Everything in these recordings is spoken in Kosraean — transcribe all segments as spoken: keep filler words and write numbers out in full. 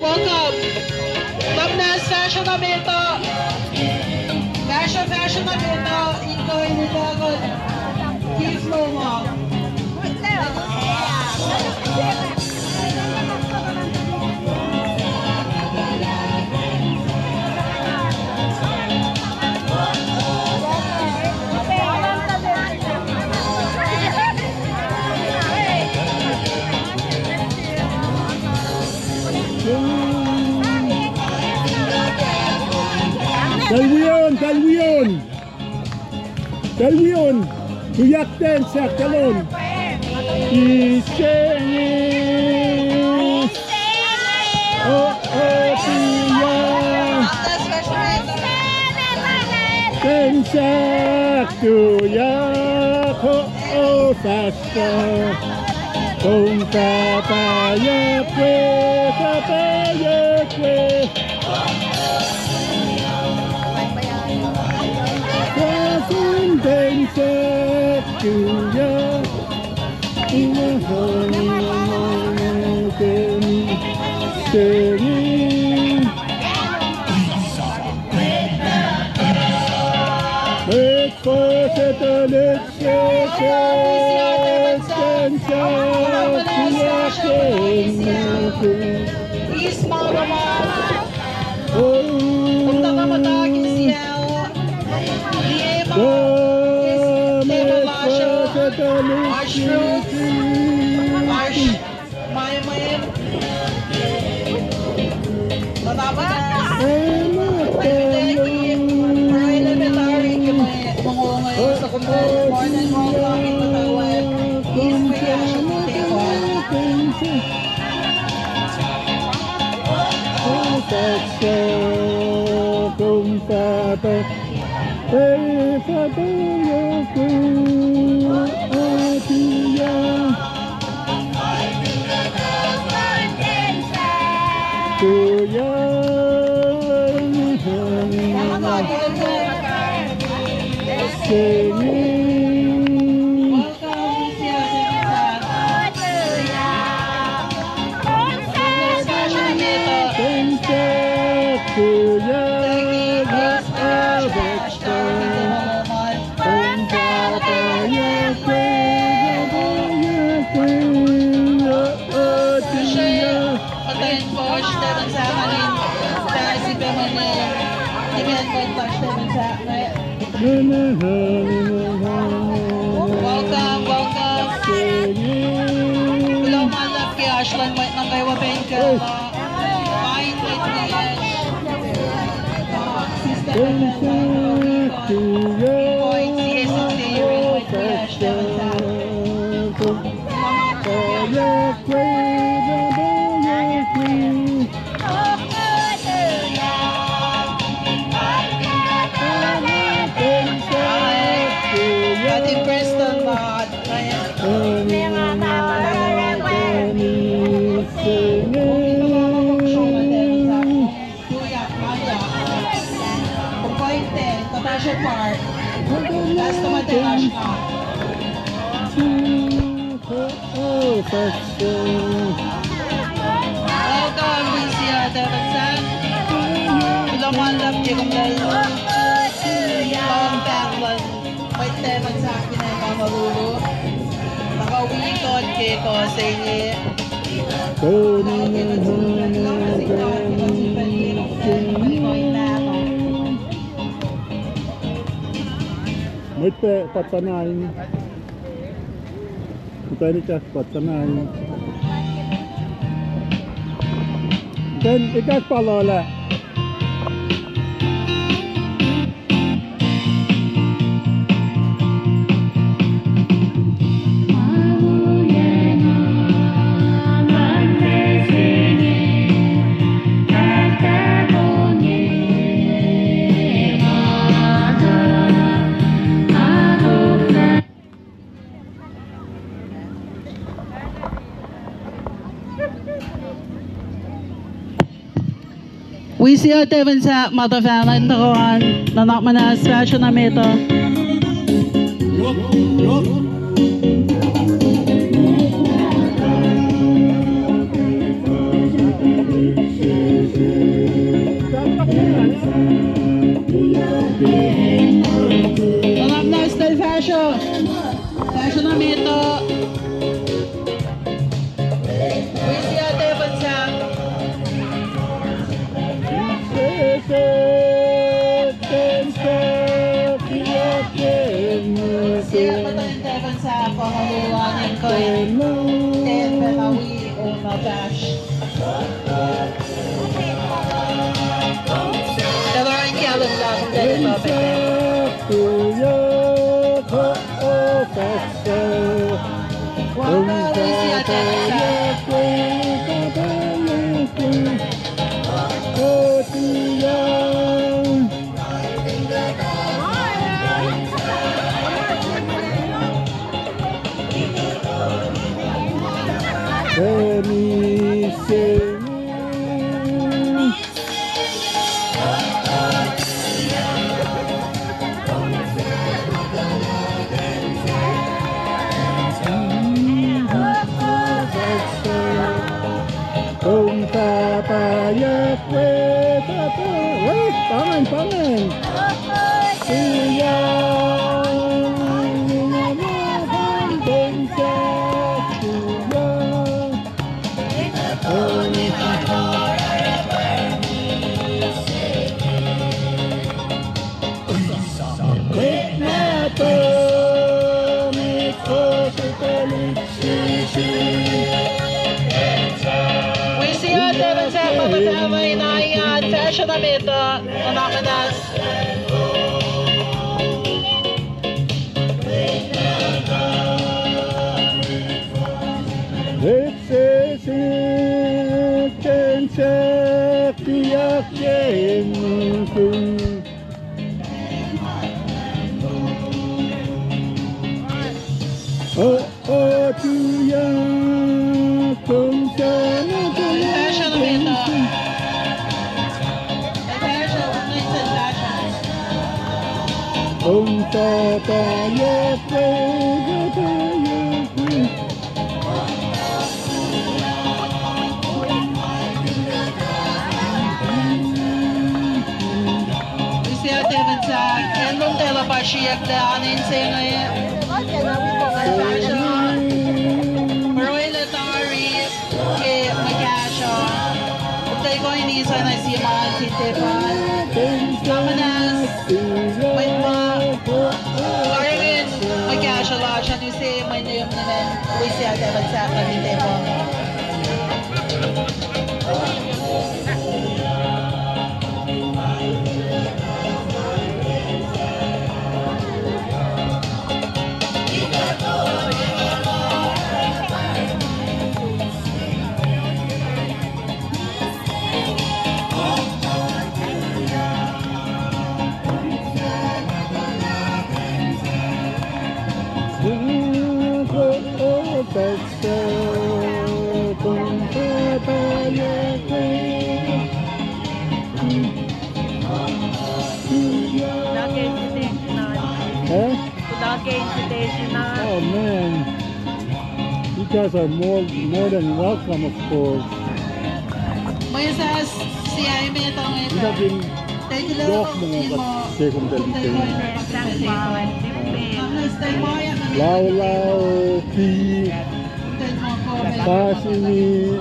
Welcome. Luhmnahs, fahsruh na met uh. Fahsruh, fahsruh na met uh. Inkuh in etuh kuht gift lom uh. Tal wion, tal wion. Tal wion. Tuyak ten sahk talon. Iseni. O, o, tuyak. Ten sahk tuyak. O, o, fahsruh. Kom fah pahyuck we, fah pahyuck we. Fah sun ten sahk tuyak. Ina honi, honi, honi. Mwet fuhs etuh, mwet fuhs etuh, mwet fuhs etuh. Eis ma luhman. Komtacl muhta ke Seattle. Liye ma, eis ma lasr uh. Oasr rut. Oasr. Maemwem. Muhta muhta. Pruhe leme tari ke mwe mongo inge, so kom more than welcome in muhta we. Eis mwe kahsruh nuh kwewa. Welcome, welcome. Kuloh ma luhlahp ke oasr luhn mwet nuh kwewa pac in kuh. Pain mwet wiyacsr. Sister Rebecca, Rebecca. Ikoin sie suk se yurin mwet wiyacsr, Rebecca. Kuht in Preston, Lord. Welcome, Lucia Davidson. Kuloh ma luhlahp ke kom lal. Kom pahng luhn mwet Davidson fin acn Honolulu. Nuh ke wi kuht ke kuh se inge. Mwet pac patanain. Kuhtwena ekahsr patanain. Then ekahsr palola. Wi sie Davidson ma tuhfahna in tuhkuh an, nuhnak muhnahs, fahsruh na met uh. Ten pacna wi on na fahsr. Elder Ryan Caleb lah kom tacl pac. Kom pahpah yak we, pahpah. Wait, pangan, pangan. Siang, Wi siyat evan sahk ma muhtahl in aiyacn fahsruh na met uh, nuhnak muhnahs. Let's say, ten sahk tiac yen. O, o, tuyak, kom sana tuyak. Kom pahpah yak we, pahpah yak we. Wi siyat evan sahk, acn lom tacl uh pa sriyucklac an in se inge. Pruhe lah tari ke mwe kahsruh. Kom tacl kuh in eis na sie ma fin tiac pa. Nuhnak muhnahs, mwet ma karihngihn mwe kahsruh lasr an use mwe nihm ninen wi siyat evan sahk nuh fin tiac pa. Lage invitation an. Huh? Lage invitation an. Oh, man. You guys are more, more than welcome, of course. Mwesis, siya emet ang emet. Ina fin yohk mongo kuht se kom tacl. Laulao, Pi, Pasini.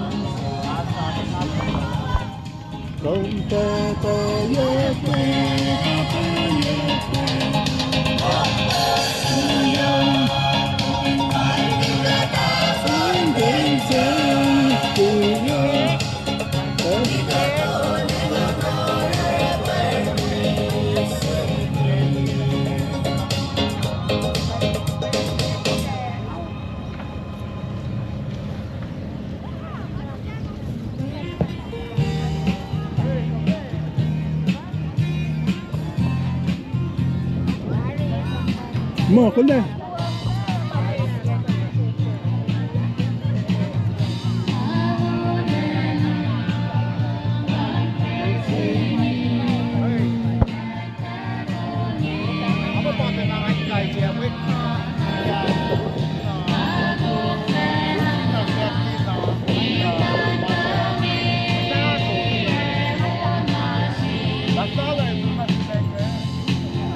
Muh, kuh lah.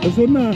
Eson na.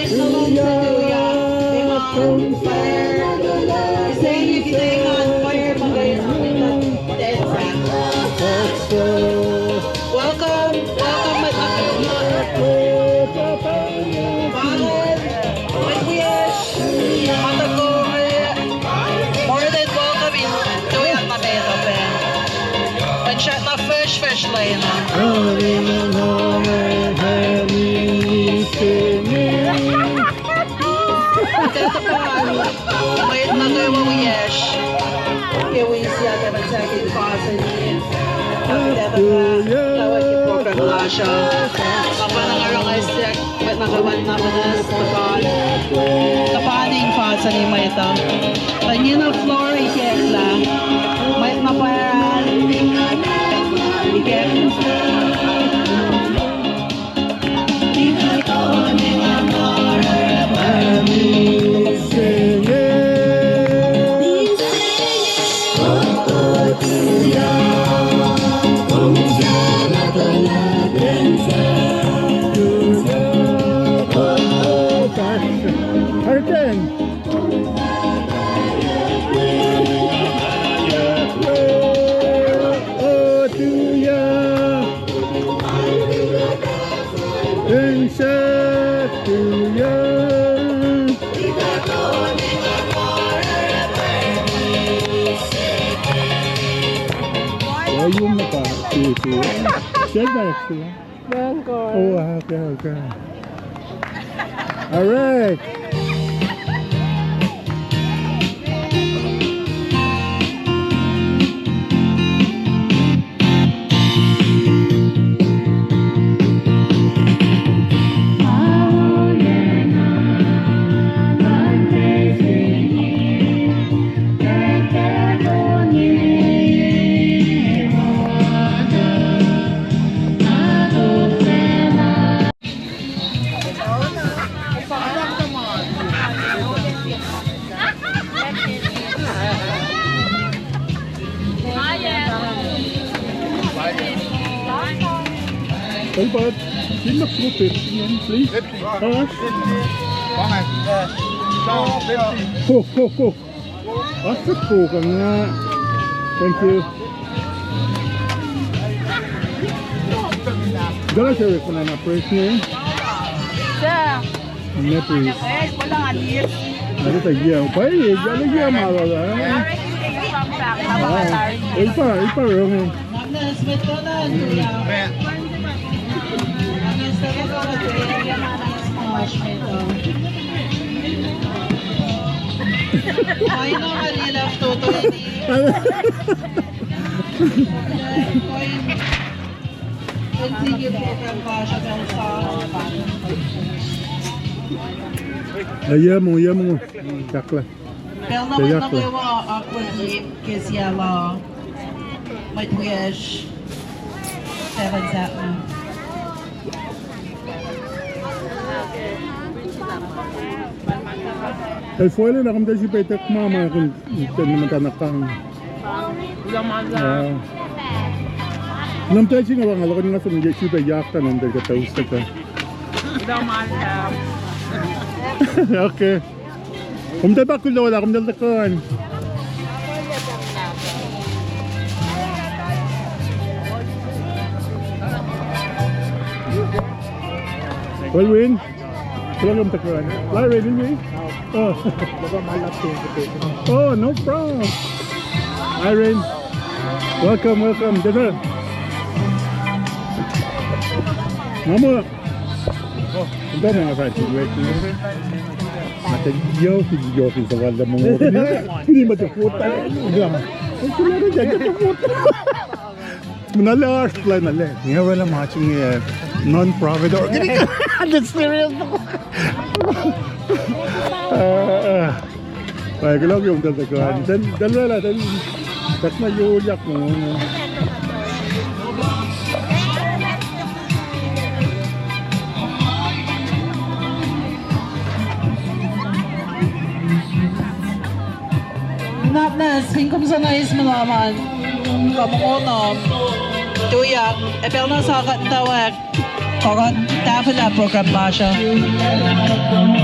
Hallelujah. Amen. Fire. Isacn, isacn on fire, mga welcome, welcome, welcome. Mahal, mwet wiyacsr, ma tuhkuh, more than welcome in tuyak na met uh. Pacl srackna fihsrfihsr lacna. Mwet nuh kwewa wiyacsr ke wi siyuck ac muhsaheack in fahsrweni. Tuyak ke program lasr uh. Nga pacna nga oruh nga siyuck mwet nuh kwewa in na muhnahs tuhpan, tuhpan in fahsrweni mwet uh. Tuh ingena floor ikacklah. Mwet na pwacye ikacklah. Hurricane. Oh, tuyak. Inse tuyak. Volume na pa, tu, tu. Share back, tu. Bangkok. Oh, okay, okay. All right. Hey, bud, can you look through fifty, please? Fifty. Huh? Fifty. Go, go, go. Asik ko ka nga. Thank you. Dala sere kuna na praise name. Sir. Ne praise. Wala nga ni. Ada tak ya. Pai ya, ada ya malah lah. Ah, ipa, ipa rong. Yac mongo, yac mongo. Yaklah. Pacl na mwet nuh kwewa akwucki ke siyah la. Mwet wiyacsr. Seven Satna. El foilen akom tasi pa tek ma ma kun ten na mata na kang. Nom tasi nga ba nga lokon nga som ye sipa yak ta nom tasi ka tausi ka. Okay. Kom ta pa kuloh lah kom ta tekan. Well, Win. Kuloh lah kom ta tekan. Larry, Win, Win. Oh. Oh, no problem. Irene. Welcome, welcome. Dito. Mama. Ito na nga sa situation. Ate, yo, si yo, si sa wala mo. Hindi mo tuputa. Ito na nga sa situation. Muna le arst line na le. Nga wala matching, eh, non-profit organization. That's serious. Ah, ah. Ay, kuloh ke om tal takan. Then, then wala, then, tak na yoyak mo. Nap na singkum sana is malaman. Kamongo na. Tuyak. Epel na sa kat tawak. Kogot tahfwelah program lasr uh.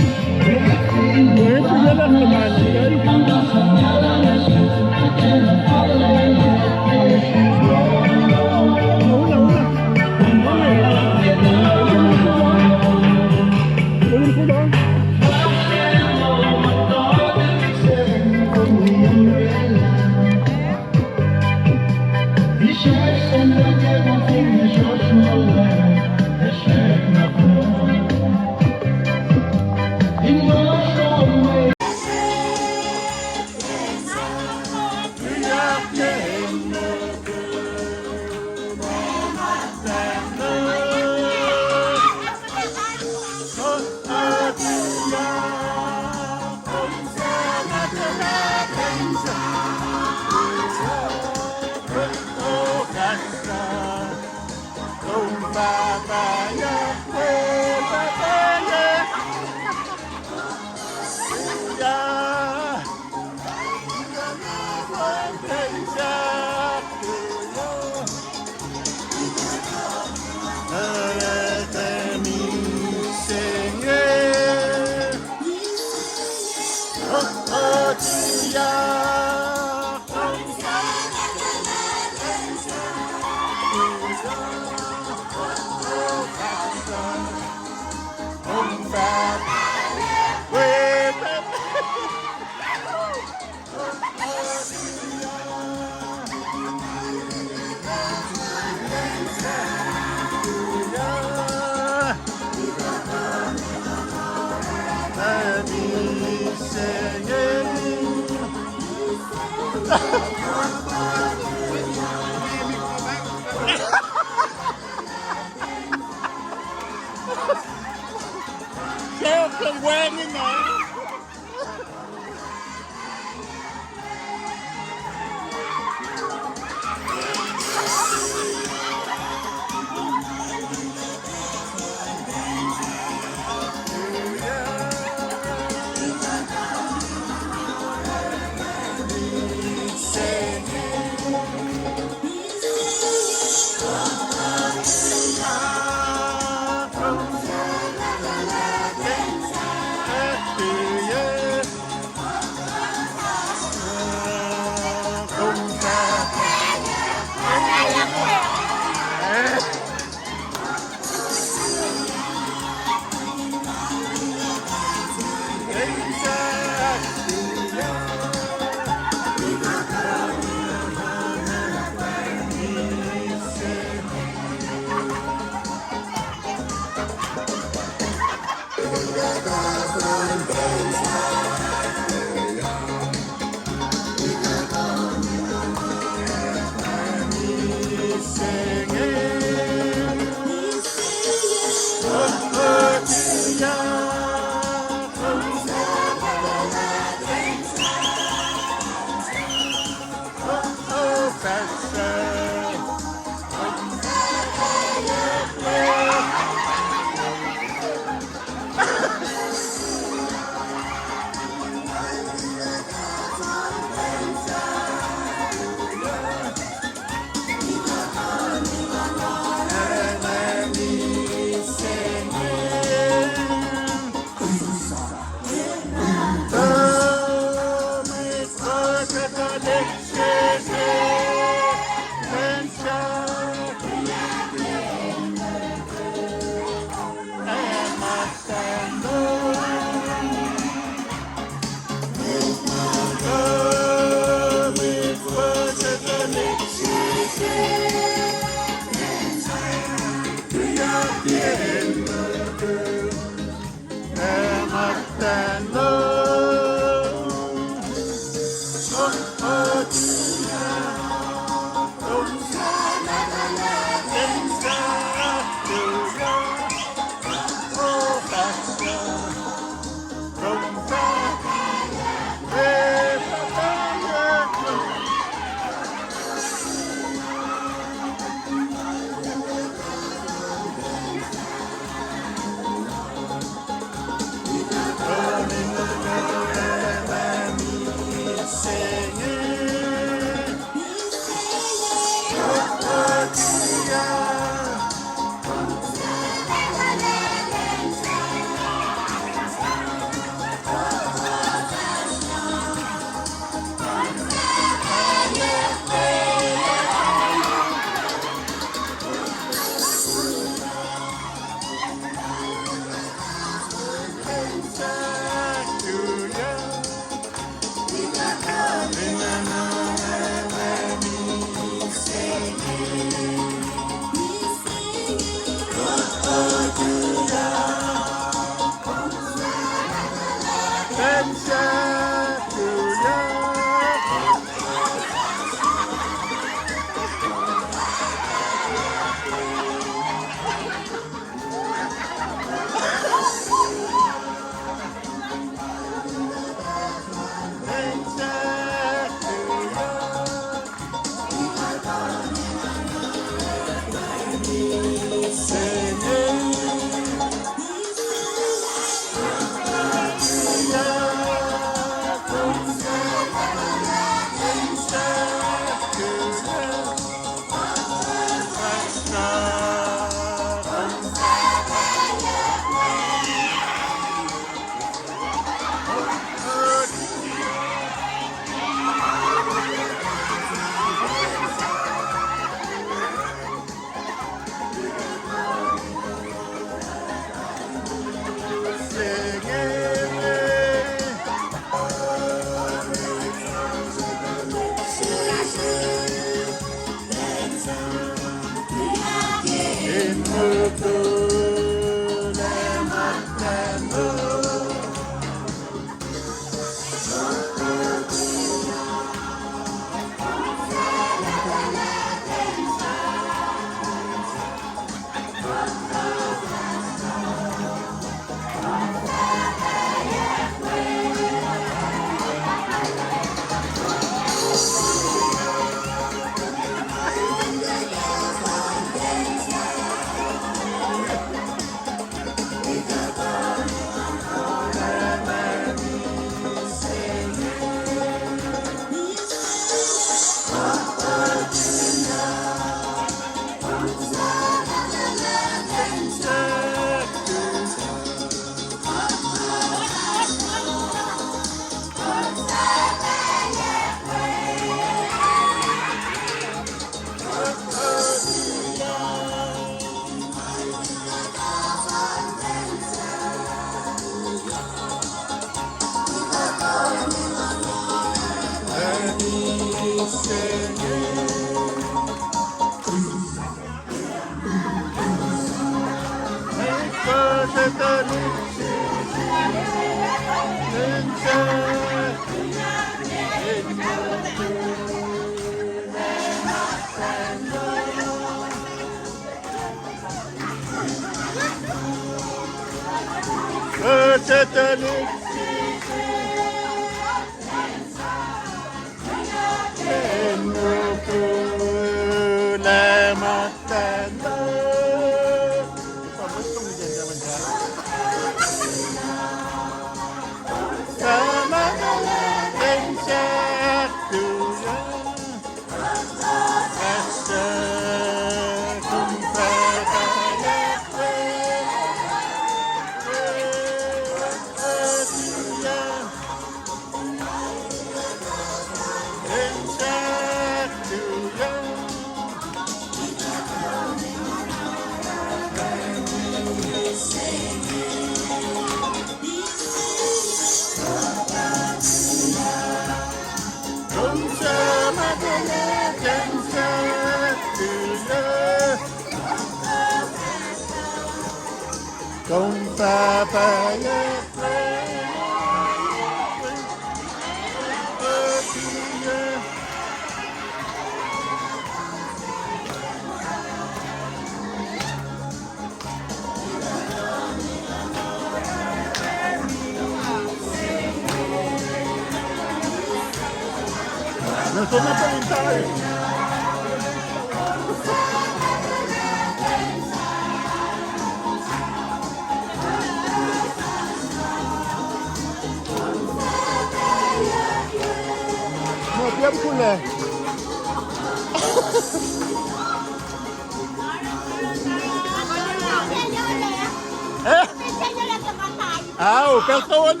Au, pacl kawuck.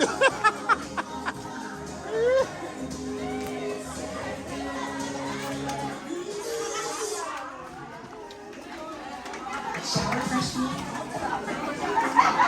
Shower fresh meat.